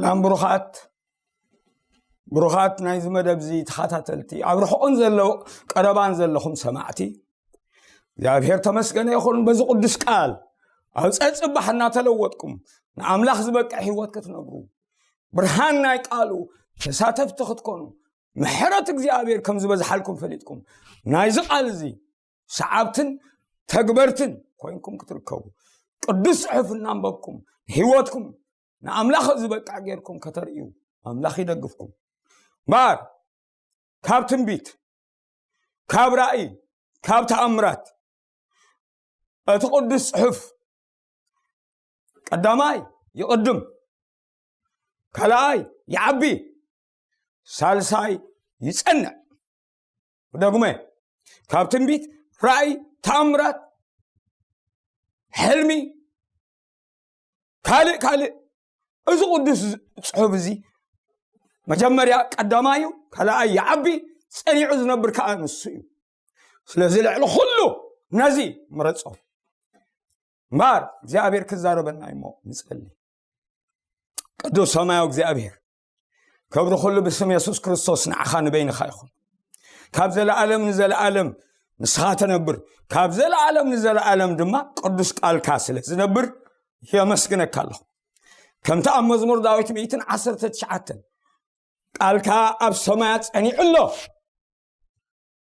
ሰላም ብሩኻት፣ ብሩኻት ናይዚ መደብ እዚ ተኸታተልቲ፣ ኣብ ርሑቕን ዘሎ ቀረባን ዘለኹም ሰማዕቲ፣ እግዚኣብሔር ተመስገነ ይኹን። በዚ ቅዱስ ቃል ኣብ ጸጽባሕ እናተለወጥኩም ንኣምላኽ ዝበቅዕ ህይወት ክትነብሩ፣ ብርሃን ናይ ቃሉ ተሳተፍቲ ክትኮኑ፣ ምሕረት እግዚኣብሔር ከም ዝበዝሓልኩም ፈሊጥኩም፣ ናይዚ ቃል እዚ ሰዓብትን ተግበርትን ኮይንኩም ክትርከቡ፣ ቅዱስ ጽሑፍ እናንበብኩም ንህይወትኩም ንኣምላኽ ዝበቅዕ ጌርኩም ከተርእዩ ኣምላኽ ይደግፍኩም። እምበኣር ካብ ትንቢት፣ ካብ ራእይ፣ ካብ ተኣምራት እቲ ቅዱስ ጽሑፍ ቀዳማይ ይቕድም፣ ካልኣይ ይዓቢ፣ ሳልሳይ ይጸንዕ። ብደግመ ካብ ትንቢት፣ ራእይ፣ ተኣምራት፣ ሕልሚ፣ ካልእ ካልእ፣ እዚ ቅዱስ ጽሑፍ እዚ መጀመርያ ቀዳማይ እዩ፣ ካልኣይ ይዓቢ፣ ጸኒዑ ዝነብር ከኣ ንሱ እዩ። ስለዚ ልዕሊ ኩሉ ነዚ ምረጾ። እምበኣር እግዚኣብሔር ክዛረበና እዩ እሞ ንጸሊ። ቅዱስ ሰማያዊ እግዚኣብሔር፣ ክብሪ ኩሉ ብስም የሱስ ክርስቶስ ንዓኻ ንበይንኻ ይኹን። ካብ ዘለኣለም ንዘለኣለም ንስኻ ተነብር፣ ካብ ዘለኣለም ንዘለኣለም ድማ ቅዱስ ቃልካ ስለ ዝነብር የመስግነካ ኣለኹ። ከምቲ ኣብ መዝሙር ዳዊት ሚእትን ዓሰርተ ትሽዓተን፣ ቃልካ ኣብ ሰማያት ጸኒዑ ኣሎ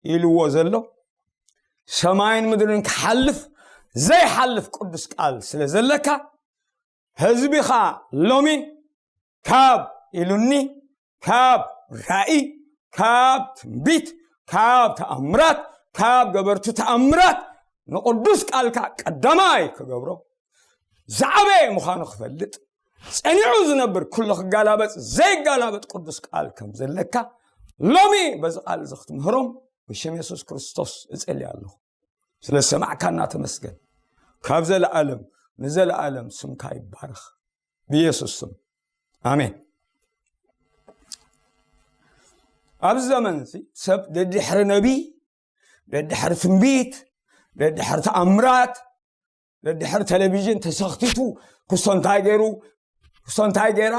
ኢልዎ ዘሎ፣ ሰማይን ምድርን ክሓልፍ ዘይሓልፍ ቅዱስ ቃል ስለ ዘለካ፣ ህዝቢኻ ሎሚ ካብ ኢሉኒ፣ ካብ ራእይ፣ ካብ ትንቢት፣ ካብ ተኣምራት፣ ካብ ገበርቲ ተኣምራት ንቅዱስ ቃልካ ቀዳማይ ክገብሮ፣ ዝዓበየ ምዃኑ ክፈልጥ፣ ጸኒዑ ዝነብር ኩሉ ክጋላበጥ ዘይጋላበጥ ቅዱስ ቃል ከም ዘለካ ሎሚ በዚ ቃል እዚ ክትምህሮም ብሽም የሱስ ክርስቶስ እጸሊ ኣለኹ። ስለ ሰማዕካና ተመስገን። ካብ ዘለኣለም ንዘለኣለም ስምካ ይባረኽ። ብየሱስ ስም ኣሜን። ኣብዚ ዘመን እዚ ሰብ ደድሕሪ ነቢይ፣ ደድሕሪ ትንቢት፣ ደድሕሪ ተኣምራት፣ ደድሕሪ ቴሌቪዥን ተሰኽቲቱ፣ ክስቶ እንታይ ገይሩ፣ ክስቶ እንታይ ገይራ፣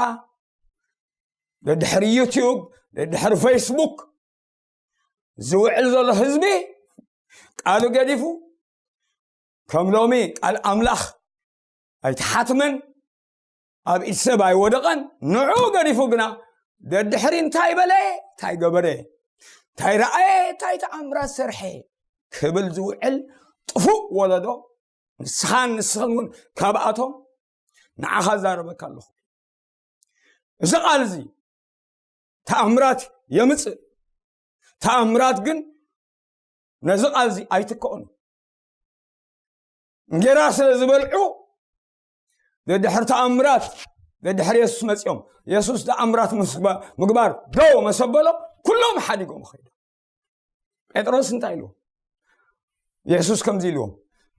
ደድሕሪ ዩቲዩብ፣ ደድሕሪ ፌስቡክ ዝውዕል ዘሎ ህዝቢ ቃሉ ገዲፉ፣ ከም ሎሚ ቃል ኣምላኽ ኣይተሓትመን፣ ኣብ ኢድ ሰብ ኣይወደቐን። ንዑ ገዲፉ ግና ደድሕሪ እንታይ በለ፣ እንታይ ገበረ፣ እንታይ ረኣየ፣ እንታይ ተኣምራት ሰርሐ ክብል ዝውዕል ጥፉእ ወለዶ፣ ንስኻን ንስኽን እውን ካብኣቶም። ንዓኻ ዛረበካ ኣለኹ። እዚ ቃል እዚ ተኣምራት የምጽእ። ተኣምራት ግን ነዚ ቃል እዚ ኣይትከኦን። እንጌራ ስለ ዝበልዑ፣ ደድሕሪ ተኣምራት፣ ደድሕሪ የሱስ መጺኦም፣ የሱስ ተኣምራት ምስ ግባ-፣ ምግባር ደው መሰበሎ፣ ኩሎም ሓዲጎም ኸይዶም። ጴጥሮስ እንታይ ኢልዎም? የሱስ ከምዚ ኢልዎም፣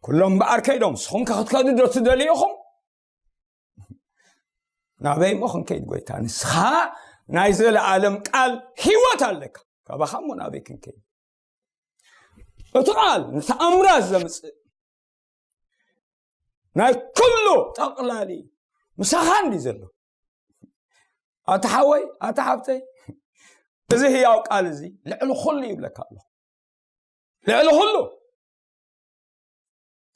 "ኩሎም እምበኣር ከይዶም፣ ንስኹም ከ ክትከዱ ዶ ትደልዩ ኢኹም?" "ናበይ እሞ ክንከይድ ጎይታ? ንስኻ ናይ ዘለኣለም ቃል ህይወት ኣለካ። ካባኻ እሞ ናበይ ክንከይድ?" እቲ ቃል ንተኣምራት ዘምጽእ ናይ ኩሉ ጠቕላሊ ምሳኻ እንዲ ዘሎ። ኣታ ሓወይ፣ ኣታ ሓብተይ፣ እዚ ህያው ቃል እዚ ልዕሊ ኩሉ ይብለካ ኣለኹ። ልዕሊ ኩሉ።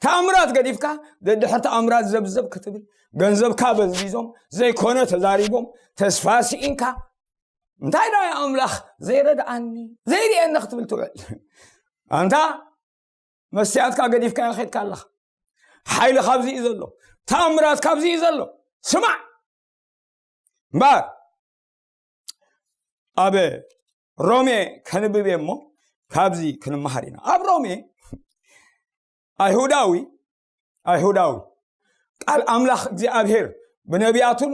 ተኣምራት ገዲፍካ፣ ደድሕሪ ተኣምራት ዘብዘብ ክትብል፣ ገንዘብካ በዝቢዞም፣ ዘይኮነ ተዛሪቦም፣ ተስፋ ስኢንካ፣ "እንታይ ደኣ ኣምላኽ ዘይረድኣኒ፣ ዘይርእየኒ?" ክትብል ትውዕል። ኣንታ መስትያትካ ገዲፍካዮ ኸይድካ ኣለኻ። ሓይሊ ካብዚ እዩ ዘሎ። ተኣምራት ካብዚ እዩ ዘሎ። ስማዕ። እምበኣር ኣብ ሮሜ ከንብብ እየ እሞ ካብዚ ክንመሃር ኢና። ኣብ ሮሜ ኣይሁዳዊ፣ ኣይሁዳዊ ቃል ኣምላኽ እግዚኣብሔር ብነቢያቱን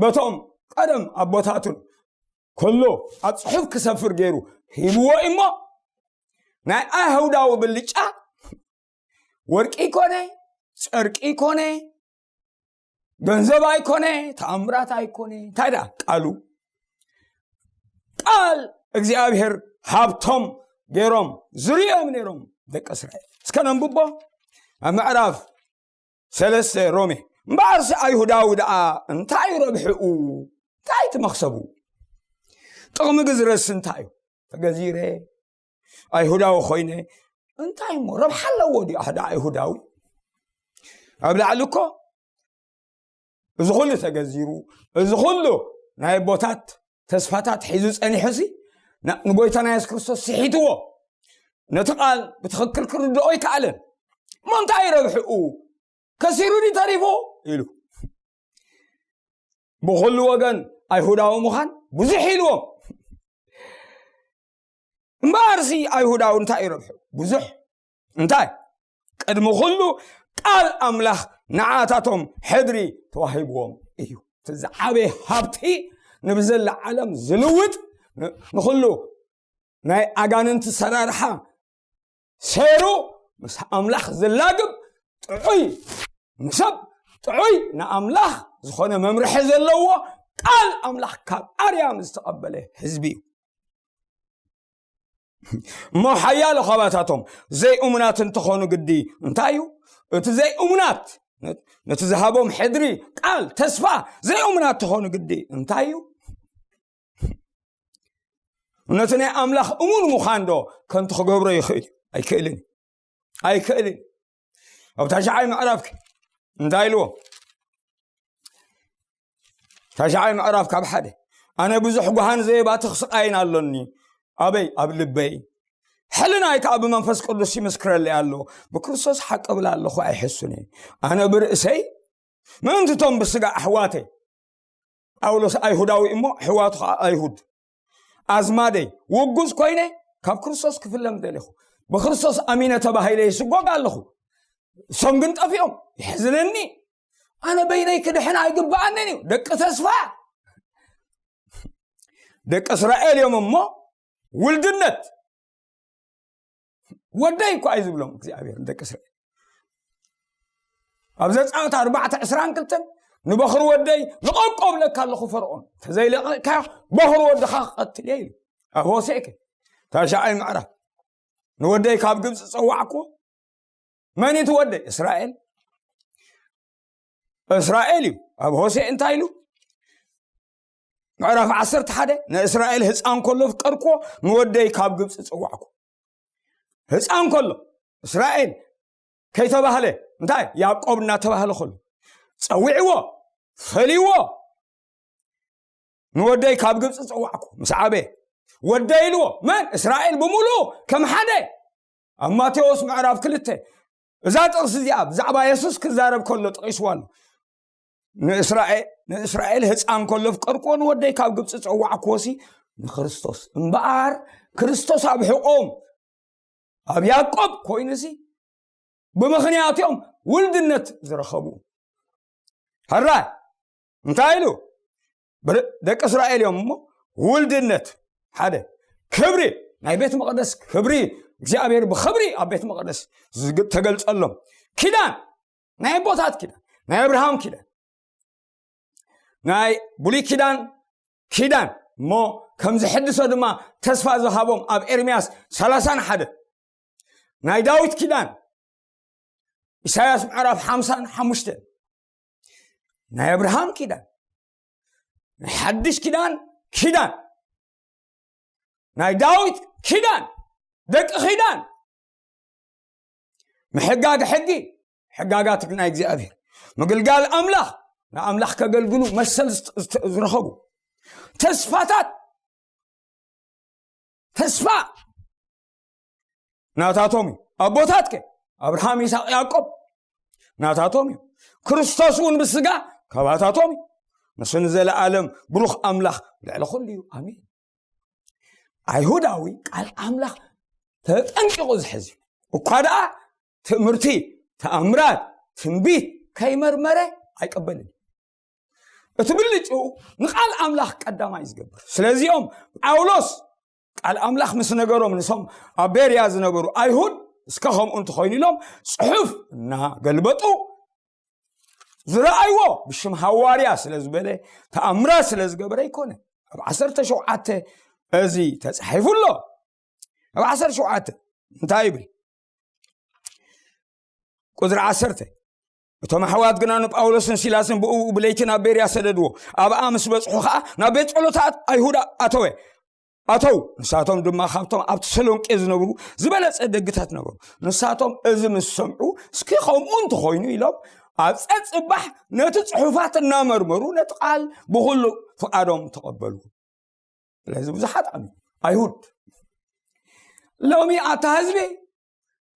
በቶም ቀደም ኣቦታቱን ኩሉ ኣብ ጽሑፍ ክሰፍር ገይሩ ሂብዎ እሞ፣ ናይ ኣይሁዳዊ ብልጫ ወርቂ ይኮነ፣ ጨርቂ ይኮነ፣ ገንዘብ ኣይኮነ፣ ተኣምራት ኣይኮነ። እንታይ ደኣ ቃሉ? ቃል እግዚኣብሔር ሃብቶም ገይሮም ዝርእዮም ነይሮም ደቂ እስራኤል። እስከ ነንብቦ። ኣብ ምዕራፍ ሰለስተ ሮሜ፣ "እምበኣርሲ ኣይሁዳዊ ደኣ እንታይ ረብሕኡ? እንታይ እቲ መኽሰቡ? ጥቕሚ ግዝረስ እንታይ እዩ? ተገዚረ ኣይሁዳዊ ኮይነ እንታይ እሞ ረብሓ ኣለዎ ድዩ ሓደ ኣይሁዳዊ? ኣብ ላዕሊ እኮ እዚ ኩሉ ተገዚሩ፣ እዚ ኩሉ ናይ ኣቦታት ተስፋታት ሒዙ ጸኒሑሲ፣ ና- ንጎይታና የሱስ ክርስቶስ ስሒትዎ። ነቲ ቃል ብትኽክል ክርድኦ ኣይከኣለን። እሞ እንታይ ረብሕኡ? ከሲሩ ድዩ ተሪፉ? ኢሉ ብኹሉ ወገን ኣይሁዳዊ ምዃን ብዙሕ ኢልዎም። እምበኣርሲ ኣይሁዳዊ እንታይ ይረብሑ? ብዙሕ። እንታይ? ቅድሚ ኩሉ ቃል ኣምላኽ ንዓታቶም ሕድሪ ተዋሂብዎም እዩ። እቲ ዝዓበየ ሃብቲ ንብዘላ ዓለም ዝልውጥ ን- ንኹሉ ናይ ኣጋንንቲ ሰራርሓ ሰሩ ምስ ኣምላኽ ዝላግብ ጥዑይ ንሰብ ጥዑይ ንኣምላኽ ዝኾነ መምርሒ ዘለዎ ቃል ኣምላኽ ካብ ኣርያም ዝተቐበለ ህዝቢ እዩ። እሞ ሓያሎ ካባታቶም ዘይእሙናት እንተኾኑ ግዲ እንታይ እዩ? እቲ ዘይእሙናት ነቲ ዝሃቦም ሕድሪ ቃል ተስፋ ዘይእሙናት እንተኾኑ ግዲ እንታይ እዩ? ነቲ ናይ ኣምላኽ እሙን ምዃን ዶ ከምቲ ክገብሮ ይኽእል እዩ? ኣይክእልን እዩ። ኣይክእልን እዩ። ኣብ ታሽዓይ ምዕራፍ እንታይ ኢልዎ? ታሽዓይ ምዕራፍ ካብ ሓደ ኣነ ብዙሕ ጓሃን ዘየባትኽ ስቓይን ኣሎኒ። ኣበይ? ኣብ ልበይ። ሕልናይ ከኣ ብመንፈስ ቅዱስ ይምስክረለይ ኣሎ። ብክርስቶስ ሓቂ እብል ኣለኹ፣ ኣይሕሱን እየ። ኣነ ብርእሰይ ምእንቲ እቶም ብስጋ ኣሕዋተይ፣ ጳውሎስ ኣይሁዳዊ እሞ ኣሕዋቱ ከኣ ኣይሁድ፣ ኣዝማደይ ውጉዝ ኮይነ ካብ ክርስቶስ ክፍለም ደለኹ። ብክርስቶስ ኣሚነ ተባሂለ ይስጎግ ኣለኹ። እሶም ግን ጠፊኦም። ይሕዝነኒ። ኣነ በይነይ ክድሕን ኣይግብኣንን እዩ። ደቂ ተስፋ፣ ደቂ እስራኤል እዮም እሞ ውልድነት ወደይ እኳ እዩ ዝብሎም እግዚኣብሔር ንደቂ እስራኤል። ኣብ ዘጻወት ኣርባዕተ ዕስራን ክልተን ንበኹሪ ወደይ ልቐቆ ብለካ ኣለኹ ፈርዖን፣ ተዘይለቐቅካዮ በኹሪ ወድኻ ክቐትል እየ ኢሉ። ኣብ ሆሴዕ ታሽዓይ ምዕራፍ ንወደይ ካብ ግብፂ ጸዋዕኩ። መን እቲ ወደይ? እስራኤል። እስራኤል እዩ። ኣብ ሆሴዕ እንታይ ኢሉ? ምዕራፍ ዓሰርተ ሓደ ንእስራኤል ህፃን ከሎ ፍቀርክዎ፣ ንወደይ ካብ ግብፂ ጸዋዕኩ። ህፃን ከሎ እስራኤል ከይተባህለ እንታይ ያዕቆብ እናተባህለ ከሎ ጸዊዕዎ፣ ፈልይዎ። ንወደይ ካብ ግብፂ ጸዋዕኩ፣ ምስ ዓበየ ወደይ ኢልዎ። መን? እስራኤል ብምሉኡ ከም ሓደ። ኣብ ማቴዎስ ምዕራፍ ክልተ እዛ ጥቕሲ እዚኣ ብዛዕባ የሱስ ክዛረብ ከሎ ጠቒስዋ ኣሎ። ንእስራኤል ንእስራኤል ህፃን ከሎ ፍቀርክዎ፣ ንወደይ ካብ ግብፂ ጸዋዕክዎሲ ንክርስቶስ እምበኣር፣ ክርስቶስ ኣብ ሕቖም ኣብ ያዕቆብ ኮይኑሲ ብምኽንያት እዮም ውልድነት ዝረኸቡ። ሕራይ እንታይ ኢሉ? ብር- ደቂ እስራኤል እዮም እሞ ውልድነት ሓደ ክብሪ ናይ ቤት መቕደስ ክብሪ እግዚኣብሔር ብክብሪ ኣብ ቤት መቕደስ ዝግ- ተገልጸሎም። ኪዳን ናይ ኣቦታት ኪዳን ናይ ኣብርሃም ኪዳን ናይ ብሉይ ኪዳን ኪዳን እሞ ከም ዝሕድሶ ድማ ተስፋ ዝሃቦም ኣብ ኤርምያስ ሰላሳን ሓደ ናይ ዳዊት ኪዳን ኢሳያስ ምዕራፍ ሓምሳን ሓሙሽተን ናይ ኣብርሃም ኪዳን ናይ ሓድሽ ኪዳን ኪዳን ናይ ዳዊት ኪዳን ደቂ ኪዳን ምሕጋግ ሕጊ ሕጋጋት ናይ እግዚኣብሔር ምግልጋል ኣምላኽ ንኣምላኽ ከገልግሉ መሰል ዝት- ዝት- ዝረኸቡ ተስፋታት ተስፋ ናታቶም እዩ። ኣቦታትከ ኣብርሃም ይስሐቅ ያዕቆብ ናታቶም እዩ። ክርስቶስ እውን ብስጋ ካባታቶም እዩ። ንሱ ንዘለኣለም ብሩኽ ኣምላኽ ልዕሊ ኩሉ እዩ። ኣሜን። ኣይሁዳዊ ቃል ኣምላኽ ተጠንቂቑ ዝሕዝ እዩ። እኳ ደኣ ትምህርቲ ተኣምራት ትንቢት ከይመርመረ ኣይቀበልን። እቲ ብልጭኡ ንቃል ኣምላኽ ቀዳማይ ዝገብር ስለዚኦም ጳውሎስ ቃል ኣምላኽ ምስ ነገሮም ንሶም ኣብ ቤርያ ዝነበሩ ኣይሁድ እስከ ከምኡ እንተኾይኑ ኢሎም ጽሑፍ እናገልበጡ ዝረኣይዎ ብሽም ሃዋርያ ስለ ዝበለ ተኣምራት ስለ ዝገበረ ኣይኮነ። ኣብ ዓሰርተ ሸውዓተ እዚ ተጻሒፉ ኣሎ። ኣብ ዓሰርተ ሸውዓተ እንታይ ይብል? ቁፅሪ ዓሰርተ እቶም ኣሕዋት ግና ንጳውሎስን ሲላስን ብእኡ ብለይቲ ናብ ቤርያ ሰደድዎ። ኣብኣ ምስ በጽሑ ኸኣ ናብ ቤት ጸሎታት ኣይሁድ ኣተወ ኣተው። ንሳቶም ድማ ካብቶም ኣብ ተሰሎንቄ ዝነብሩ ዝበለጸ ደግታት ነበሩ። ንሳቶም እዚ ምስ ሰምዑ፣ እስኪ ከምኡ እንተኾይኑ ኢሎም ኣብ ጸጽባሕ ነቲ ጽሑፋት እናመርመሩ ነቲ ቃል ብኹሉ ፍቓዶም ተቐበሉ። ስለዚ ብዙሓት ኣሚ ኣይሁድ ሎሚ ኣታ ህዝቢ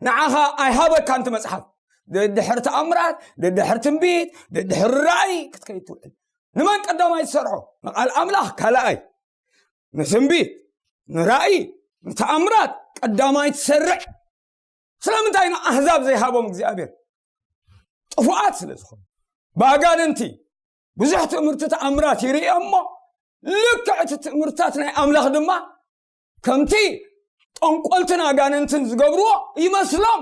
ንዓኻ ኣይሃበካን እቲ መጽሓፍ። ደድሕር ተኣምራት፣ ደድሕር ትንቢት፣ ደድሕር ራእይ ክትከይድ ትውዕል። ንመን ቀዳማይ ትሰርሖ? ንቓል ኣምላኽ ካልኣይ፣ ንትንቢት፣ ንራእይ፣ ንተኣምራት ቀዳማይ ትሰርዕ። ስለምንታይ ንኣህዛብ ዘይሃቦም እግዚኣብሔር? ጥፉኣት ስለ ዝኾኑ። ብኣጋንንቲ ብዙሕ ትእምርቲ ተኣምራት ይርኢ እሞ ልክዕ እቲ ትእምርታት ናይ ኣምላኽ ድማ ከምቲ ጠንቆልትን ኣጋንንትን ዝገብርዎ ይመስሎም።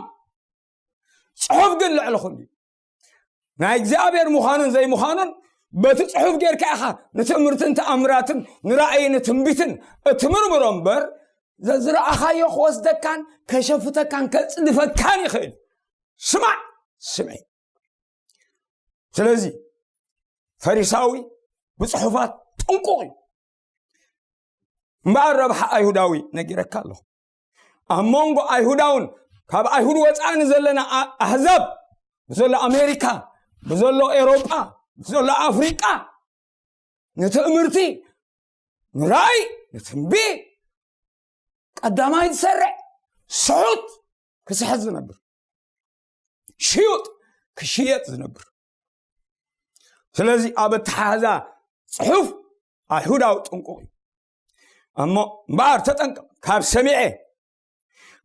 ጽሑፍ ግን ልዕሊ ኩሉ እዩ። ናይ እግዚኣብሔር ምዃኑን ዘይምዃኑን በቲ ጽሑፍ ጌርካ ኢኻ ንትእምርትን ተኣምራትን ንራእይ ንትንቢትን እትምርምሮ እምበር፣ ዘዝረኣኻዮ ክወስደካን ከሸፍተካን ከጽድፈካን ይኽእል። ስማዕ፣ ስምዒ። ስለዚ ፈሪሳዊ ብጽሑፋት ጥንቁቕ እዩ። እምበኣር ረብሓ ኣይሁዳዊ ነጊረካ ኣለኹ። ኣብ መንጎ ኣይሁዳውን ካብ ኣይሁድ ወፃኢ ንዘለና ኣ- ኣህዛብ፣ ብዘሎ ኣሜሪካ፣ ብዘሎ ኤሮጳ፣ ብዘሎ ኣፍሪቃ፣ ንትእምርቲ፣ ንራእይ፣ ንትንቢት ቀዳማይ ዝሰርዕ፣ ስሑት ክስሕት ዝነብር፣ ሽዩጥ ክሽየጥ ዝነብር። ስለዚ ኣብ ኣተሓሕዛ ጽሑፍ ኣይሁዳዊ ጥንቁቕ እዩ። እሞ እምበኣር ተጠንቀቕ። ካብ ሰሚዐ፣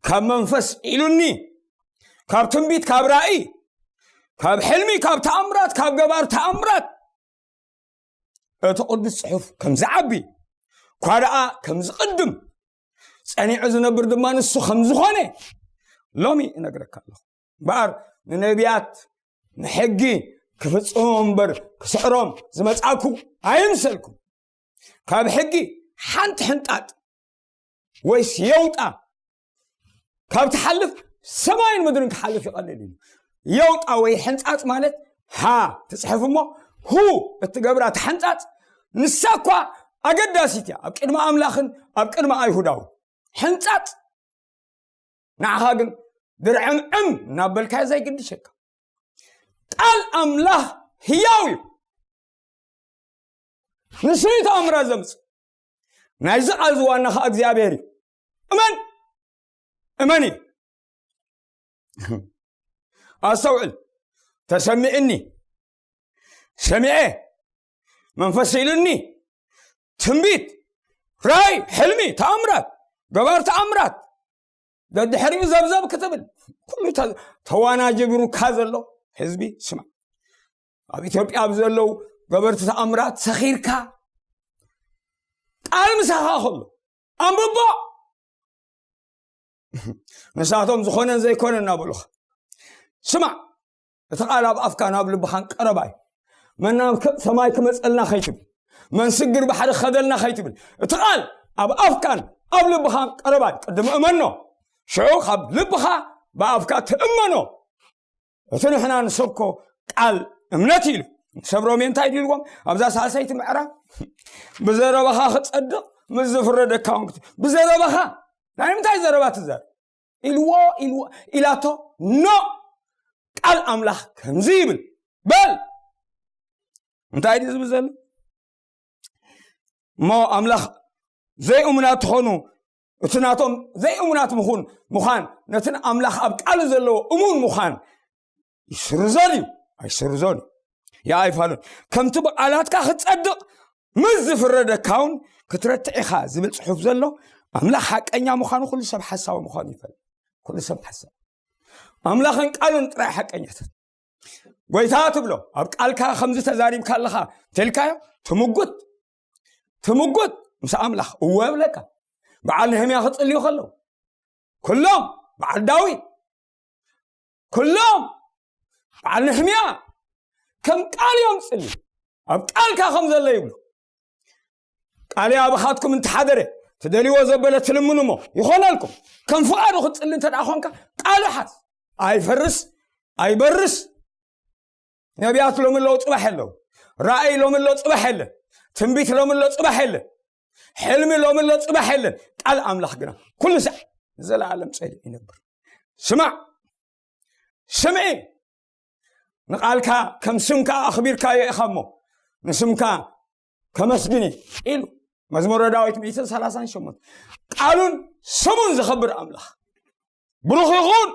ካብ መንፈስ ኢሉኒ፣ ካብ ትንቢት፣ ካብ ራእይ፣ ካብ ሕልሚ፣ ካብ ተኣምራት፣ ካብ ገባር ተኣምራት እቲ ቅዱስ ጽሑፍ ከም ዝዓቢ፣ እኳ ደኣ ከም ዝቕድም፣ ጸኒዑ ዝነብር ድማ ንሱ ከም ዝኾነ ሎሚ እነግረካ ኣለኹ። እምበኣር ንነቢያት ንሕጊ ክፍጽሙ እምበር ክስዕሮም ዝመጻእኩ ኣይምሰልኩም። ካብ ሕጊ ሓንቲ ሕንጣጥ ወይስ የውጣ ካብ ትሓልፍ ሰማይን ምድርን ክሓልፍ ይቐልል እዩ። የውጣ ወይ ሕንጻጽ ማለት ሃ ትጽሕፍ እሞ ሁ እትገብራ ተሓንጻጽ ንሳ እኳ ኣገዳሲት እያ ኣብ ቅድሚ ኣምላኽን ኣብ ቅድሚ ኣይሁዳውን። ሕንጻጽ ንዓኻ ግን ድርዕምዕም እናበልካዮ ዘይግድሸካ። ቃል ኣምላኽ ህያው እዩ። ንሱ እዩ ተኣምራት ዘምጽእ። ናይዚ ቃል ዝዋና ኸዓ እግዚኣብሔር እዩ። እመን፣ እመን እዩ። ኣስተውዕል። ተሰሚዕኒ፣ ሰሚዐ፣ መንፈስ ኢሉኒ፣ ትንቢት፣ ራእይ፣ ሕልሚ፣ ተኣምራት፣ ገባር ተኣምራት፣ ደድሕሪኡ ዘብዘብ ክትብል ኩሉ ተ- ተዋናጅብሩካ ዘሎ ህዝቢ ስማ። ኣብ ኢትዮጵያ ኣብ ዘለዉ ገበርቲ ተኣምራት ሰኺርካ ቃል ምሳኻ ከሎ ኣንብቦ። ንሳቶም ዝኾነን ዘይኮነን እናበሉኻ ስማዕ። እቲ ቃል ኣብ ኣፍካ ናብ ልብኻን ቀረባ እዩ። መን ናብ ከ- ሰማይ ክመጸልና ከይትብል፣ መን ስግር ባሕሪ ክኸደልና ከይትብል፣ እቲ ቃል ኣብ ኣፍካን ኣብ ልብኻን ቀረባ እዩ። ቅድሚ እመኖ፣ ሽዑ ካብ ልብኻ ብኣፍካ ትእመኖ። እቲ ንሕና ንሰብኮ ቃል እምነት ኢሉ ሰብ ሮሜ እንታይ ኢልዎም ኣብዛ ሳልሰይቲ ምዕራፍ? ብዘረባኻ ክጸድቕ ምስ ዝፍረደካ እውን ክት- ብዘረባኻ ናይ ምንታይ ዘረባ ትዛረብ ኢልዎ ኢልዎ ኢላቶ። ኖ፣ ቃል ኣምላኽ ከምዚ ይብል። በል እንታይ ድዩ ዝብል ዘሎ? እሞ ኣምላኽ ዘይእሙናት ትኾኑ፣ እቲ ናቶም ዘይእሙናት ምኹን ምዃን ነትን ኣምላኽ ኣብ ቃሉ ዘለዎ እሙን ምዃን ይስርዞን እዩ ኣይስርዞን እዩ። ይኣይፋሉን ከምቲ ብቓላትካ ክትጸድቕ ምስ ዝፍረደካ እውን ክትረትዕ ኢኻ ዝብል ጽሑፍ ዘሎ ኣምላኽ ሓቀኛ ምዃኑ ኩሉ ሰብ ሓሳዊ ምዃኑ ይፈልጥ። ኩሉ ሰብ ሓሳዊ። ኣምላኽን ቃሉን ጥራይ ሓቀኛታት። ጎይታ ትብሎ ኣብ ቃልካ ከምዚ ተዛሪብካ ኣለኻ እንተልካዮ ትምጉት ትምጉት ምስ ኣምላኽ እወ እብለካ። በዓል ነህምያ ክጽልዩ ከለዉ ኩሎም በዓል ዳዊት ኩሎም በዓል ነህምያ ከም ቃል እዮም ጽልዩ። ኣብ ቃልካ ከም ዘሎ ይብሉ። ቃልያ ብኻትኩም እንተሓደረ ትደልይዎ ዘበለ ትልምኑ እሞ ይኾነልኩም። ከም ፍቓዱ ክትጽሊ እንተ ደኣ ኾንካ ቃሉ ሓዝ። ኣይፈርስ ኣይበርስ። ነቢያት ሎሚ ኣለዉ፣ ጽባሕ ኣለዉ። ራእይ ሎሚ ኣሎ፣ ጽባሕ የለን። ትንቢት ሎሚ ኣሎ፣ ጽባሕ የለን። ሕልሚ ሎሚ ኣሎ፣ ጽባሕ የለን። ቃል ኣምላኽ ግና ኩሉ ሳዕ ንዘለኣለም ጸኒዑ ይነብር። ስማዕ፣ ስምዒ፣ ንቓልካ ከም ስምካ ኣኽቢርካዮ ኢኻ እሞ፣ ንስምካ ከመስግን እየ ኢሉ። መዝሙረ ዳዊት ሚእትን ሰላሳን ሸሞንተ። ቃሉን ስሙን ዘኸብር ኣምላኽ ብሩኽ ይኹን።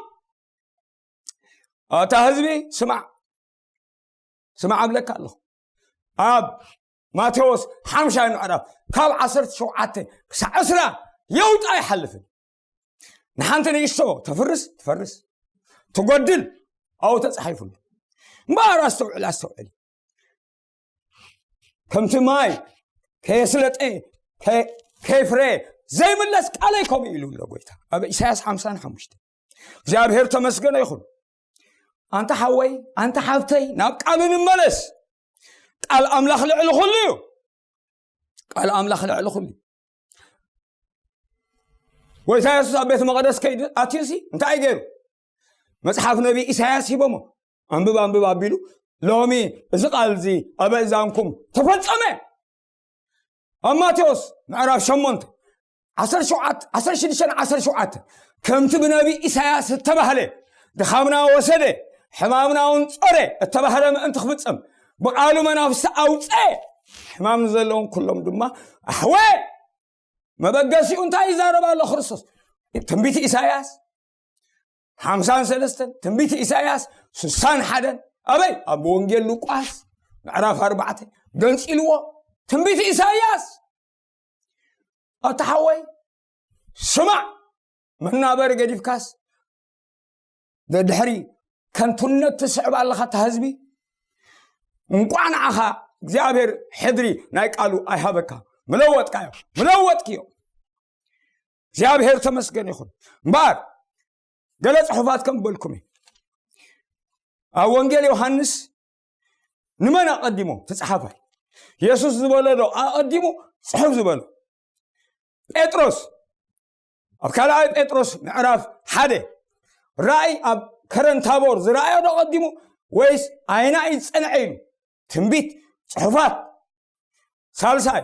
ኣታ ህዝቢ፣ ስማዕ፣ ስማዕ እብለካ ኣለኹ። ኣብ ማቴዎስ ሓምሻይ ምዕራፍ ካብ ዓሰርተ ሸውዓተ ክሳዕ ዕስራ የውጣ ኣይሓልፍን። ንሓንቲ ንእሽቶ ተፍርስ፣ ትፈርስ፣ ትጎድል፣ ኣብኡ ተጻሒፉሉ። እምበኣር ኣስተውዕል፣ ኣስተውዕል። ከምቲ ማይ ከየስለጠ፣ ከ-፣ ከየፍረየ ዘይምለስ ቃለይ ከምኡ ኢሉ ኣሎ ጎይታ ኣብ ኢሳያስ ሓምሳን ሓሙሽተ። እግዚኣብሔር ተመስገነ ይኹን። ኣንታ ሓወይ፣ ኣንታ ሓፍተይ፣ ናብ ቃሉ ንመለስ። ቃል ኣምላኽ ልዕሊ ኩሉ እዩ። ቃል ኣምላኽ ልዕሊ ኩሉ እዩ። ጎይታ የሱስ ኣብ ቤተ መቕደስ ከይዱ ኣትዩሲ እንታይ ገይሩ? መጽሓፍ ነቢ ኢሳያስ ሂቦሞ። ኣንብብ፣ ኣንብብ ኣቢሉ፣ ሎሚ እዚ ቃል እዚ ኣብ እዛንኩም ተፈጸመ። ኣብ ማቴዎስ ምዕራፍ ሸሞንተ፣ ዓሰርተ ሸውዓተ፣ ዓሰርተ ሽዱሽተ፣ ዓሰርተ ሸውዓተ፣ ከምቲ ብነቢ ኢሳያስ እተባህለ፣ ድኻምና ወሰደ፣ ሕማምና እውን ጾረ እተባህለ ምእንቲ ክፍጸም፣ ብቓሉ መናፍስቲ ኣውጸ፣ ሕማም ንዘለዎም ኩሎም ድማ ኣሕወ። መበገሲኡ እንታይ ይዛረብ ኣሎ ክርስቶስ? ትንቢት ኢሳያስ ሓምሳን ሰለስተን፣ ትንቢት ኢሳያስ ስሳን ሓደን። ኣበይ? ኣብ ወንጌል ሉቃስ ምዕራፍ ኣርባዕተ ገንጺልዎ። ትንቢት ኢሳያስ፣ ኣታ ሓወይ፣ ስማዕ፣ መናበሪ ገዲፍካስ ደድሕሪ ከንቱነት ትስዕብ ኣለኻ፣ እታ ህዝቢ። እንቋዕ ንዓኻ እግዚኣብሔር ሕድሪ ናይ ቃሉ ኣይሃበካ። ምለወጥካዮ፣ ምለወጥክዮ። እግዚኣብሔር ተመስገን ይኹን። እምበኣር ገለ ጽሑፋት ከም በልኩም እዩ። ኣብ ወንጌል ዮሃንስ ንመን ኣቐዲሙ? እቲ ጸሓፋይ የሱስ ዝበሎ ዶ ኣቐዲሙ ጽሑፍ ዝበሎ? ጴጥሮስ ኣብ ካልኣይ ጴጥሮስ ምዕራፍ ሓደ ራእይ ኣብ ከረን ታቦር ዝረኣዮ ዶ ኣቐዲሙ ወይስ ኣየናይ ዝጸንዐ ኢሉ? ትንቢት፣ ጽሑፋት። ሳልሳይ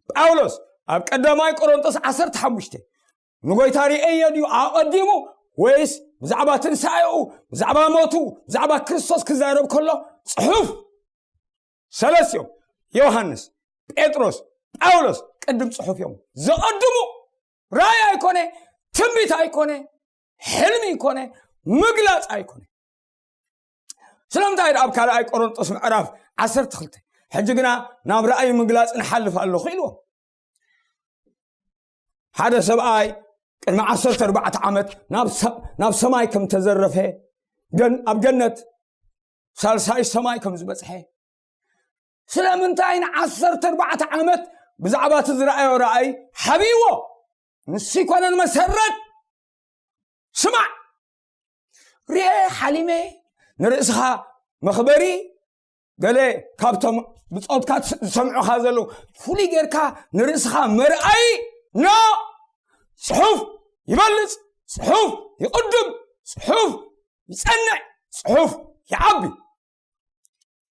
ጳውሎስ ኣብ ቀዳማይ ቆሮንቶስ ዓሰርተ ሓሙሽተ ንጎይታ ርእየዮ ድዩ ኣቐዲሙ ወይስ ብዛዕባ ትንሳኤኡ፣ ብዛዕባ ሞቱ፣ ብዛዕባ ክርስቶስ ክዛረብ ከሎ ጽሑፍ? ሰለስቲኦም ዮሃንስ፣ ጴጥሮስ፣ ጳውሎስ ቅድም ጽሑፍ እዮም ዘቐድሙ። ራእይ ኣይኮነ፣ ትንቢት ኣይኮነ፣ ሕልሚ ኣይኮነ፣ ምግላጽ ኣይኮነ። ስለምንታይ ኣብ ካልኣይ ቆሮንጦስ ምዕራፍ ዓሰርተ ክልተ ሕጂ ግና ናብ ራእይ ምግላጽ ንሓልፍ ኣለኹ ኢልዎም? ሓደ ሰብኣይ ቅድሚ ዓሰርተ ኣርባዕተ ዓመት ናብ ሰ-፣ ናብ ሰማይ ከም ተዘረፈ፣ ገን-፣ ኣብ ገነት ሳልሳይ ሰማይ ከም ዝበጽሐ፣ ስለምንታይ ንዓሰርተ ኣርባዕተ ዓመት ብዛዕባ እቲ ዝረኣዮ ራእይ ሓቢእዎ? ንሱ ይኮነን መሰረት። ስማዕ፣ ርኤ ሓሊመ፣ ንርእስኻ መኽበሪ፣ ገለ ካብቶም ብጾትካ ዝሰምዑኻ ዘለዉ ፍሉይ ጌርካ ንርእስኻ መርኣዪ። ኖ፣ ጽሑፍ ይበልጽ፣ ጽሑፍ ይቕድም፣ ጽሑፍ ይጸንዕ፣ ጽሑፍ ይዓቢ።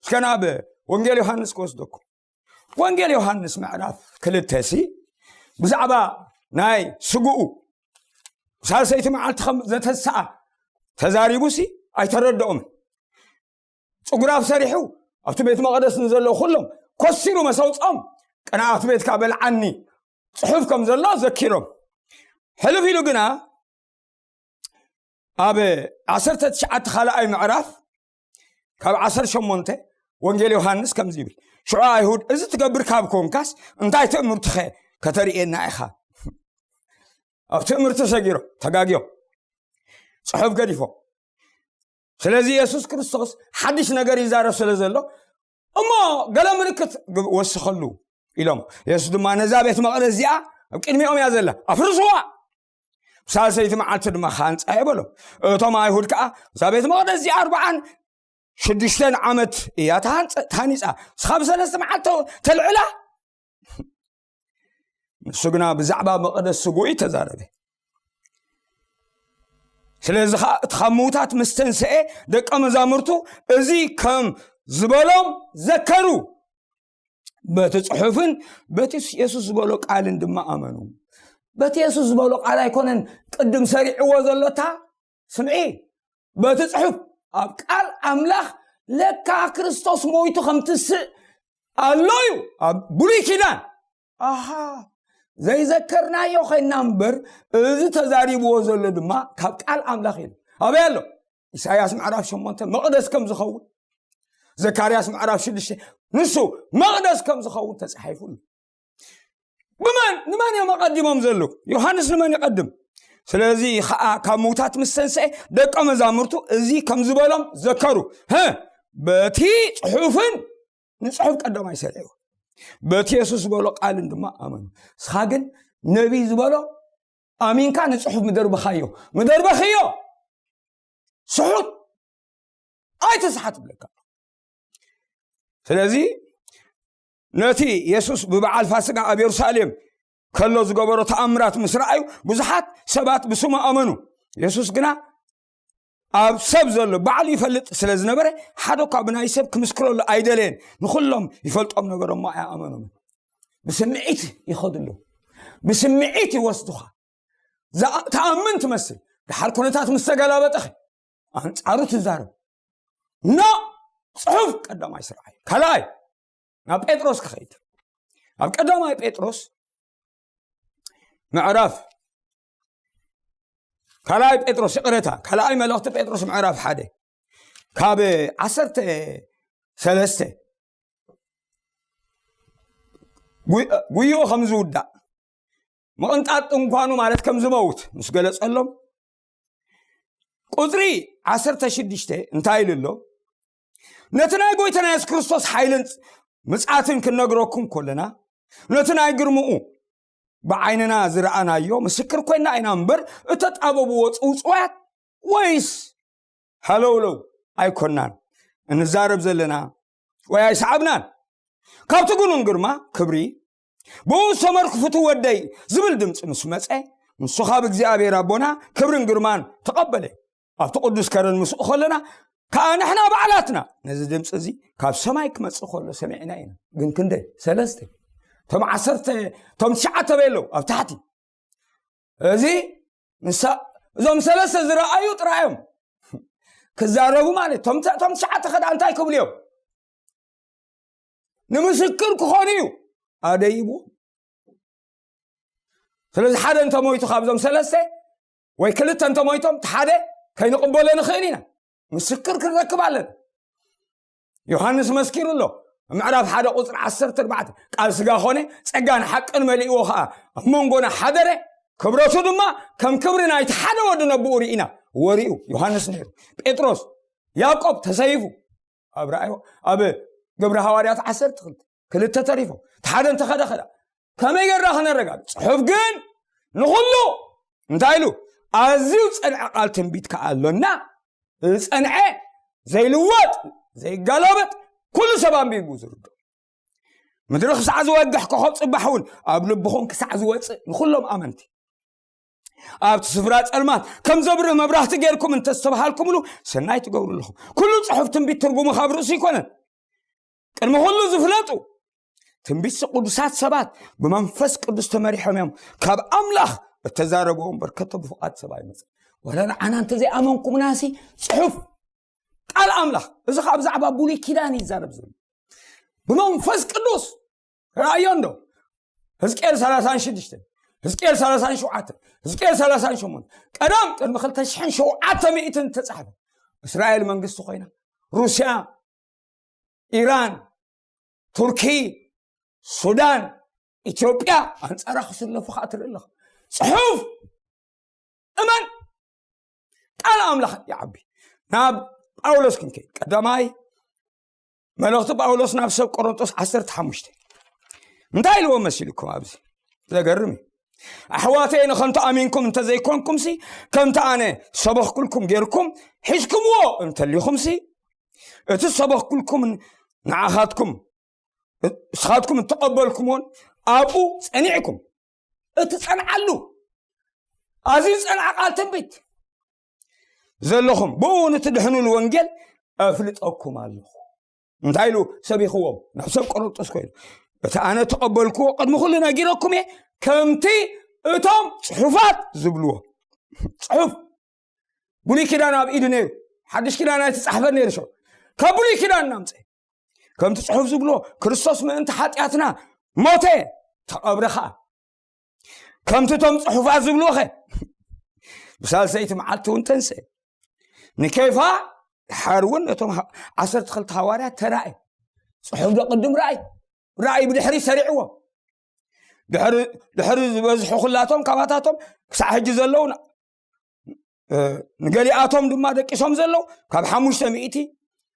እስከ ናብ ወንጌል ዮሃንስ ክወስደኩም። ወንጌል ዮሃንስ ምዕራፍ ክልተ ሲ ብዛዕባ ናይ ስግኡ ሳልሰይቲ መዓልቲ ከም ዘተስኣ ተዛሪቡ ሲ ኣይተረድኦምን። ጽጉራፍ ሰሪሑ ኣብቲ ቤት መቕደስ ንዘለዉ ኩሎም ኮሲሩ መሰውጾም፣ ቅንኣት ቤትካ በልዓኒ ጽሑፍ ከም ዘሎ ዘኪሮም። ሕልፍ ኢሉ ግና ኣብ ዓሰርተ ትሽዓተ ካልኣይ ምዕራፍ ካብ ዓሰርተ ሸሞንተ ወንጌል ዮሃንስ ከምዚ ይብል፣ ሽዑ ኣይሁድ፣ "እዚ ትገብር ካብ ኮንካስ እንታይ ትእምርትኸ ከተርእየና ኢኻ?" ኣብ ትእምርቲ ሰጊሮም፣ ተጋግዮም፣ ጽሑፍ ገዲፎም። ስለዚ የሱስ ክርስቶስ ሓድሽ ነገር ይዛረብ ስለ ዘሎ፣ "እሞ ገለ ምልክት ግብ-፣ ወስኸሉ" ኢሎም። የሱስ ድማ፣ "ነዛ ቤት መቕደስ እዚኣ ኣብ ቅድሚኦም እያ ዘላ፣ ኣፍርስዋ፣ ብሳልሰይቲ መዓልቲ ድማ ክሃንጻ እየ" በሎም። እቶም ኣይሁድ ከኣ፣ "እዛ ቤት መቕደስ እዚኣ ኣርብዓን ሽዱሽተን ዓመት እያ ተሃንጸ-፣ ተሃኒጻ፣ ንስኻ ብሰለስተ መዓልቲ ተልዕላ?" ንሱ ግና ብዛዕባ መቕደስ ስጉኡ ተዛረበ። ስለዚ ኸዓ እቲ ካብ ምዉታት ምስ ተንስኤ ደቀ መዛሙርቱ እዚ ከም ዝበሎም ዘከሩ። በቲ ጽሑፍን በቲ የሱስ ዝበሎ ቃልን ድማ ኣመኑ። በቲ የሱስ ዝበሎ ቃል ኣይኮነን ቅድም ሰሪዕዎ ዘሎ፣ እታ ስምዒ፣ በቲ ጽሑፍ ኣብ ቃል ኣምላኽ ለካ ክርስቶስ ሞይቱ ከም ትስእ ኣሎ እዩ ኣብ ብሉይ ኪዳን። ኣሃ፣ ዘይዘከርናዮ ኮይና እምበር፣ እዚ ተዛሪብዎ ዘሎ ድማ ካብ ቃል ኣምላኽ እዩ። ኣበይ ኣሎ? ኢሳያስ ምዕራፍ ሸሞንተ መቕደስ ከም ዝኸውን፣ ዘካርያስ ምዕራፍ ሽዱሽተ ንሱ መቕደስ ከም ዝኸውን ተጻሒፉ ኣሎ። ብመን ንመን እዮም ኣቐዲሞም ዘለዉ? ዮሃንስ ንመን ይቐድም? ስለዚ ኸዓ ካብ ምዉታት ምስ ተንስኤ ደቀ መዛሙርቱ እዚ ከም ዝበሎም ዘከሩ። ሀ፣ በቲ ጽሑፍን ንጽሑፍ ቀዳማይ ሰሪዕዎ፣ በቲ የሱስ ዝበሎ ቃልን ድማ ኣመኑ። ንስኻ ግን ነቢይ ዝበሎ ኣሚንካ ንጽሑፍ ምደርበኻዮ፣ ምደርበኽዮ። ስሑት ኣይትስሓት ብለካ። ስለዚ ነቲ የሱስ ብበዓል ፋስጋ ኣብ የሩሳሌም ከሎ ዝገበሮ ተኣምራት ምስ ረኣዩ ብዙሓት ሰባት ብስሙ ኣመኑ። የሱስ ግና ኣብ ሰብ ዘሎ ባዕሉ ይፈልጥ ስለ ዝነበረ፣ ሓደ እኳ ብናይ ሰብ ክምስክረሉ ኣይደለየን። ንኹሎም ይፈልጦም ነበረ እሞ ኣይኣመኑን። ብስምዒት ይኸዱ ኣለዉ። ብስምዒት ይወስዱኻ። ዝኣ-፣ ትኣምን ትመስል። ደሓር ኩነታት ምስ ተገላበጠኸ ኣንጻሩ ትዛረብ። ኖ፣ ጽሑፍ ቀዳማይ ስርዓይ። ካልኣይ፣ ናብ ጴጥሮስ ክኸይድ። ኣብ ቀዳማይ ጴጥሮስ ምዕራፍ፣ ካልኣይ ጴጥሮስ፣ ይቕረታ፣ ካልኣይ መልእኽቲ ጴጥሮስ ምዕራፍ ሓደ፣ ካብ ዓሰርተ ሰለስተ፣ ጉ-፣ ጉይኡ ከም ዝውዳእ፣ ምቕንጣጥ ድንኳኑ ማለት ከም ዝመውት ምስ ገለጸሎም፣ ቁጽሪ ዓሰርተ ሽዱሽተ እንታይ ኢሉ ኣሎ? ነቲ ናይ ጎይታና የሱስ ክርስቶስ ሓይልን ምጽኣትን ክንነግረኩም ከለና፣ ነቲ ናይ ግርምኡ ብዓይንና ዝረኣናዮ ምስክር ኮይና ኢና እምበር፣ እተጣበብዎ ጽውጽዋያት ወይስ ሃለውለው ኣይኮናን እንዛረብ ዘለና ወይ ኣይሰዓብናን። ካብቲ ግኑን ግርማ ክብሪ፣ ብኡ ዝተመርኩ ፍቱው ወደይ ዝብል ድምፂ ምስ መፀ፣ ንሱ ካብ እግዚኣብሔር ኣቦና ክብርን ግርማን ተቐበለ። ኣብቲ ቅዱስ ከረን ምስኡ ከለና ከዓ ንሕና ባዕላትና ነዚ ድምፂ እዚ ካብ ሰማይ ክመፅእ ከሎ ሰሚዕና ኢና። ግን ክንደይ? ሰለስተ። እቶም ዓሰርተ፣ እቶም ትሽዓተ በየለው ኣብ ታሕቲ። እዚ ንሳ-፣ እዞም ሰለስተ ዝረኣዩ ጥራዮም ክዛረቡ ማለት። እቶም ተ-፣ እቶም ትሽዓተ ከዳ እንታይ ክብሉ እዮም? ንምስክር ክኾኑ እዩ ኣደይቡ። ስለዚ ሓደ እንተሞይቱ ካብዞም ሰለስተ ወይ ክልተ እንተሞይቶም፣ እቲ ሓደ ከይንቕበሎ ንኽእል ኢና። ምስክር ክንረክብ ኣለና። ዮሃንስ መስኪሩ ኣሎ። ምዕራፍ ሓደ ቁጽሪ ዓሰርተ ኣርባዕተ፣ "ቃል ስጋ ኾነ፣ ጸጋን ሓቅን መሊእዎ ኸኣ ኣብ መንጎና ሓደረ፣ ክብረቱ ድማ ከም ክብሪ ናይቲ ሓደ ወዲ ነብኡ ርኢና፣ ወሪኡ ዮሃንስ ነይሩ፣ ጴጥሮስ፣ ያዕቆብ ተሰይፉ፣ ኣብ ራእዮ፣ ኣብ ግብሪ ሃዋርያት ዓሰርተ ክልተ፣ ክልተ ተሪፎም፣ እቲ ሓደ እንተኸደ ኸዳ፣ ከመይ ጌርና ክነረጋግጽ?" ጽሑፍ ግን ንኹሉ እንታይ ኢሉ? ኣዝዩ ዝጸንዐ ቃል ትንቢት ከኣ ኣሎና። ዝጸንዐ፣ ዘይልወጥ፣ ዘይጋላበጥ፣ ኩሉ ሰብ ኣንቢቡ ዝርድኦ። ምድሪ ክሳዕ ዝወግሕ ኮኸብ ጽባሕ እውን ኣብ ልብኹም ክሳዕ ዝወጽእ ንኹሎም ኣመንቲ። ኣብቲ ስፍራ ጸልማት ከም ዘብርህ መብራህቲ ጌርኩም እንተስተብሃልኩምሉ ሰናይ ትገብሩ ኣለኹም። ኩሉ ጽሑፍ ትንቢት ትርጉሙ ካብ ርእሱ ኣይኮነን። ቅድሚ ኩሉ ዝፍለጡ ትንቢት ቅዱሳት ሰባት ብመንፈስ ቅዱስ ተመሪሖም እዮም ካብ ኣምላኽ እተዛረብዎ እምበር ከቶ ብፍቓድ ሰብ ኣይመጽእ። ወላ ንዓና እንተዘይኣመንኩምናሲ ጽሑፍ ቃል ኣምላኽ፣ እዚ ካብ ብዛዕባ ብሉይ ኪዳን ይዛረብ ዘሎ ብመንፈስ ቅዱስ ረኣዮ እንዶ። ህዝቅኤል ሰላሳን ሽዱሽተ፣ ህዝቅኤል ሰላሳን ሸውዓተ፣ ህዝቅኤል ሰላሳን ሸሞንተ፣ ቀደም ቅድሚ ክልተ ሽሕን ሸውዓተ ሚእትን ተጻሕፈ። እስራኤል መንግስቲ ኮይና፣ ሩስያ፣ ኢራን፣ ቱርኪ፣ ሱዳን፣ ኢትዮጵያ ኣንጻራ ክስለፉ ከዓ ትርኢ ኣለኻ። ጽሑፍ እመን፣ ቃል ኣምላኽ ይዓቢ። ናብ ጳውሎስ ክንከይድ፣ ቀዳማይ መልእኽቲ ጳውሎስ ናብ ሰብ ቆሮንቶስ ዓሰርተ ሓሙሽተ እንታይ ኢልዎ መሲልኩም? ኣብዚ ዘገርም እዩ። ኣሕዋተይ፣ ንኸንቱ ኣሚንኩም እንተዘይኮንኩምሲ፣ ከምቲ ኣነ ሰበኽኩልኩም ጌርኩም ሒዝኩምዎ እንተሊኹምሲ፣ እቲ ሰበኽኩልኩም ንዓኻትኩም፣ ንስኻትኩም እተቐበልኩምዎን ኣብኡ ጸኒዕኩም፣ እቲ ጸንዓሉ፣ ኣዝዩ ዝጸንዐ ቃል ትንቢት፣ ዘለኹም፣ ብኡ ንትድሕኑሉ ወንጌል ኣፍልጠኩም ኣለኹ። እንታይ ኢሉ ሰቢኽዎም? ናብ ሰብ ቆሮንጦስ ኮይኑ፣ እቲ ኣነ ተቐበልክዎ ቅድሚ ኩሉ ነጊረኩም እየ፣ ከምቲ እቶም ጽሑፋት ዝብልዎ። ጽሑፍ፣ ብሉይ ኪዳን ኣብ ኢዱ ነይሩ፣ ሓድሽ ኪዳን ኣይተጻሕፈን ነይሩ። ሸው ካብ ብሉይ ኪዳን እናምፀ፣ ከምቲ ጽሑፍ ዝብልዎ፣ ክርስቶስ ምእንቲ ሓጢኣትና ሞተ፣ ተቐብረ ኸዓ። ከምቲ እቶም ጽሑፋት ዝብልዎ ኸ፣ ብሳልሰይቲ መዓልቲ እውን ተንሰ። ንኬፋ ድሓር እውን ነቶም ሓ-፣ ዓሰርተ ክልተ ሃዋርያት ተራእየ። ጽሑፍ ዶ ቅድም ራእይ፣ ራእይ ብድሕሪ ሰሪዕዎ። ድሕሪ፣ ድሕሪ ዝበዝሑ ኩላቶም ካባታቶም ክሳዕ ሕጂ ዘለዉ ን-፣ እ፣ ንገሊኣቶም ድማ ደቂሶም ዘለዉ ካብ ሓሙሽተ ሚእቲ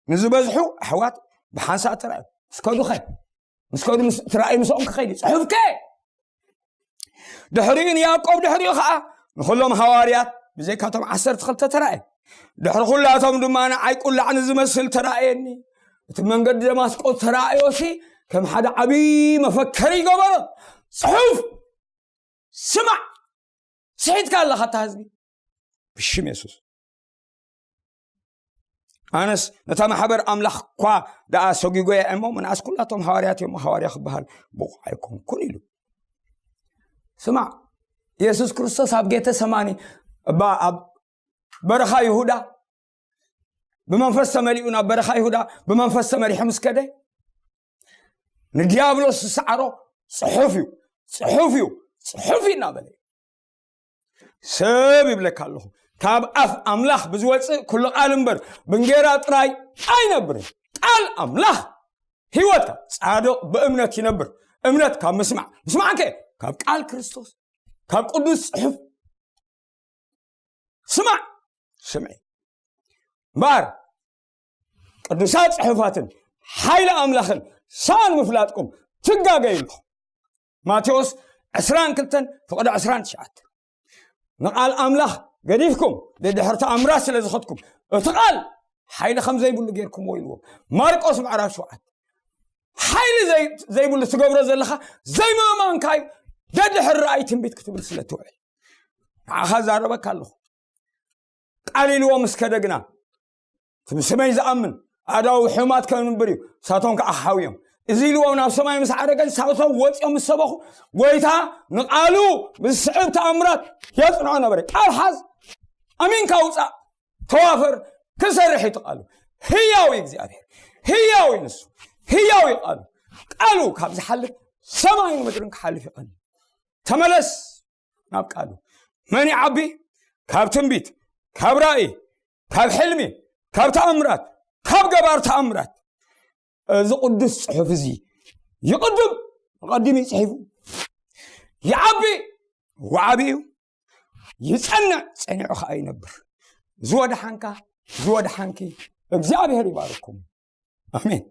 ንዝበዝሑ ኣሕዋት ብሓንሳእ ተራእዩ። ምስ ከዱ ኸ፣ ምስ ከዱ ምስ፣ እቲ ራእይ ምስኦም ክኸይድ እዩ። ጽሑፍ ከ ድሕሪኡ ንያዕቆብ፣ ድሕሪኡ ኸዓ ንኹሎም ሃዋርያት፣ ብዘይካቶም ዓሰርተ ክልተ ተራእየ። ድሕሪ ኩላቶም ድማ ንዓይ ቁላዕ ንዝመስል ተራእየኒ። እቲ መንገዲ ደማስቆ ተራእዮሲ ከም ሓደ ዓብዪ መፈከሪ ይገበሮ። ጽሑፍ ስማዕ፣ ስሒትካ ኣለኻ እታ ህዝቢ። ብሽም የሱስ። ኣነስ ነታ ማሕበር ኣምላኽ እኳ ደኣ ሰጒጎ እየ እሞ፣ ምንኣስ ኩላቶም ሃዋርያት እዮም፣ ሃዋርያ ክበሃል ብቑዕ ኣይኮንኩን ኢሉ። ስማዕ፣ የሱስ ክርስቶስ ኣብ ጌተ ሰማኒ፣ እባ ኣብ በረኻ ይሁዳ ብመንፈስ ተመሊኡ፣ ናብ በረኻ ይሁዳ ብመንፈስ ተመሪሑ ምስ ከደ፣ ንዲያብሎስ ዝሰዓሮ ጽሑፍ እዩ፣ ጽሑፍ እዩ፣ ጽሑፍ እዩ እናበለ እዩ። ሰብ ይብለካ ኣለኹ፣ ካብ ኣፍ ኣምላኽ ብዝወፅእ ኩሉ ቃል እምበር ብእንጌራ ጥራይ ኣይነብርን። ቃል ኣምላኽ ህይወትካ፣ ጻድቕ ብእምነት ይነብር። እምነት ካብ ምስማዕ፣ ምስማዕ ከ ካብ ቃል ክርስቶስ፣ ካብ ቅዱስ ጽሑፍ። ስማዕ፣ ስምዒ እምበኣር ቅዱሳት ጽሑፋትን ሓይሊ ኣምላኽን ሳን ምፍላጥኩም ትጋገዩ ኣለኹም። ማቴዎስ ዕስራን ክልተን ፍቕዲ ዕስራን ትሽዓተ። ንቓል ኣምላኽ ገዲፍኩም ደድሕሪ ተኣምራት ስለ ዝኸድኩም፣ እቲ ቃል ሓይሊ ከም ዘይብሉ ጌርኩምዎ ኢልዎም። ማርቆስ ምዕራፍ ሸውዓተ። ሓይሊ ዘይ-፣ ዘይብሉ ትገብሮ ዘለኻ ዘይምእማንካ እዩ። ደድሕሪ ራእይ ትንቢት ክትብል ስለ ትውዕል። ንዓኻ ዛረበካ ኣለኹ። ቃል ኢልዎ ምስ ከደ ግና፣ እቲ ብስመይ ዝኣምን ኣእዳዉ ሕማት ከንብር እዩ፣ ንሳቶም ከዓ ክሓውዮም። እዚ ኢልዎም ናብ ሰማይ ምስ ዓረገ፣ ንሳቶም ወፂኦም ምስ ሰበኹ፣ ጎይታ ንቃሉ ብዝስዕብ ተኣምራት የፅንዖ ነበረ። ቃል ሓዝ፣ ኣሚንካ ውፃእ፣ ተዋፈር፣ ክሰርሕ እዩ እቲ ቃሉ። ህያው እዩ እግዚኣብሔር፣ ህያው እዩ ንሱ፣ ህያው እዩ ቃሉ። ቃሉ ካብ ዝሓልፍ ሰማይን ምድርን ክሓልፍ ይኽእል። ተመለስ ናብ ቃሉ። መን ይዓቢ? ካብ ትንቢት፣ ካብ ራእይ፣ ካብ ሕልሚ፣ ካብ ተኣምራት፣ ካብ ገባር ተኣምራት። እዚ ቅዱስ ጽሑፍ እዚ ይቕድም፣ ኣቐዲሙ እዩ ጽሒፉ። ይዓቢ፣ ወዓቢ እዩ። ይጸንዕ፣ ጸኒዑ ኸኣ ይነብር። ዝወድሓንካ፣ ዝወድሓንኪ እግዚኣብሔር ይባርኩም። ኣሜን።